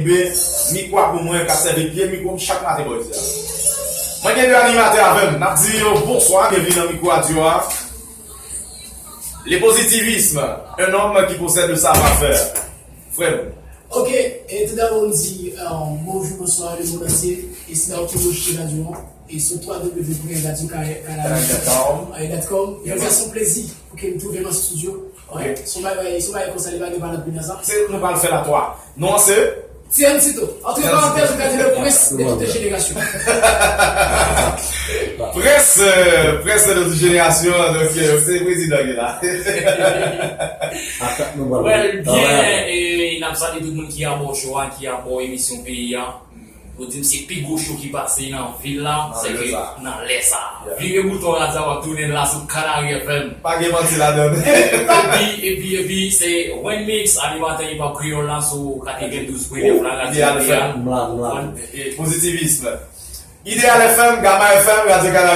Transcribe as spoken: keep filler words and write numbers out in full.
kenbe mikwo a pou mwen, k ap sèvi pye mikwo m chak maten bò isit la. Mwen gen de animatè avè m. N ap di yo bonswa, byenvini nan mikwo a diwa. Le positivisme, un homme qui possède le savoir-faire. Frè m. Ok, e tout dabò m di euh, bonjou, bonswa le monde entier. E se la ou ki rejte radyo an. E sou w w w pwen radyo kanal dot com. Jodi a se yon plezi pou ke m twouve m an estidyo. Ok. Se yon bagay, se yon bagay konsa, li pa gen pa lòt pi nan sa. Se nou pral fè l a twa. Non, se T M Tito. Antre parantèz, ou ka di le prince de toute génération. Prince, euh, prince de toute génération, donk euh, se prezidan ki la. Well, byen, e n ap salye tout moun ki abò show a, ki abò emisyon peyi a. Yo di m se pi gwo show ki pase nan vil la, se ke nan lè sa. Vire bouton radyo a, w ap tounen la sou Kanari F M. Pa gen manti ladan. Epi, epi, epi, se Win Mix, animatè hip hop kreyòl la sou katrevendouz pwen nèf la, radyo Ideal F M. Pozitivisme. Ideal F M, Gama F M, radyo Kanari.